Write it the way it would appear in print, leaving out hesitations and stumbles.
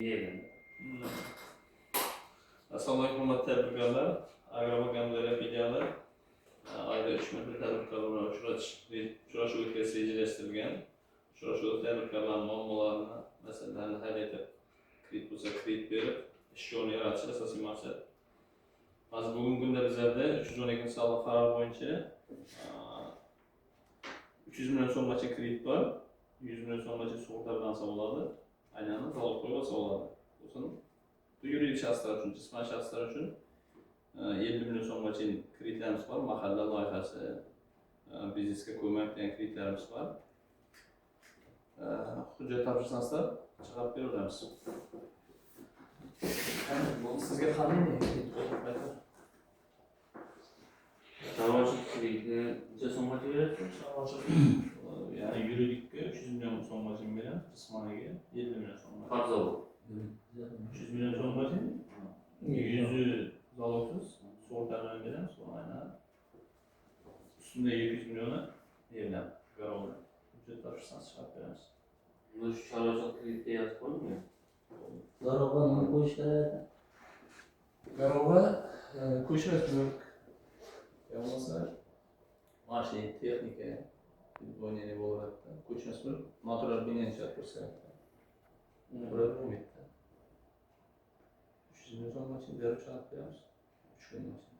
Diyelim. Assalomu alaykum, hurmatli tadbirkorlar. Agrobank Amudaryo filiali oyda 3 marta tadbirkorlar bilan uchrashuv o'tkazish rejalashtirilgan. Uchrashuvda tadbirkorlarning muammolarini, masalalarini hal etib, kredit bo'lsa kredit berib, ish o'rni yaratish asosiy maqsad. Hozir bugungi kunda bizlarda 312 sonli qaror bo'yicha 300 million so'mgacha kredit bor. 100 million so'mgacha sug'urta bilan olsa bo'ladi. Aynan залог qo'yib olsa bo'ladi. So'ng bu yuridik shaxslar uchun, jismoniy shaxslar uchun 50 million so'mgacha kreditlarimiz bor. Mahalla loyihasi, biznesga ko'mak degan kreditlarimiz bor. Hujjat topshirsangizlar, chiqarib beraveramiz. Sizga qanday kredit qo'yib? Chorvachilik kreditini necha so'mgacha berasiz? Chorvachilik, ya'ni yuridikka 300 million so'mgacha beramiz, jismoniyga 50 million so'mgacha. Под залог. 300 million so'mgacha, 100 залог siz, sug'urta bilan beramiz, bu aynan ustida 200 millioni bilan, garov bilan. Hujjat topshirsangiz, chiqarib beramiz. Buni shu chorvachilik kreditga yozib qo'yingmi? Garovga nima qo'yish kerak? Garovga ko'chmas mulk yo bo'lmasa mashina, texnika bo'lgan bo'ladida. Ko'chmas mulk noturar binani chiqarib bersa, ular bo'lmaydi. 300 million so'mgacha berib chiqarib beramiz 3 kun ichida.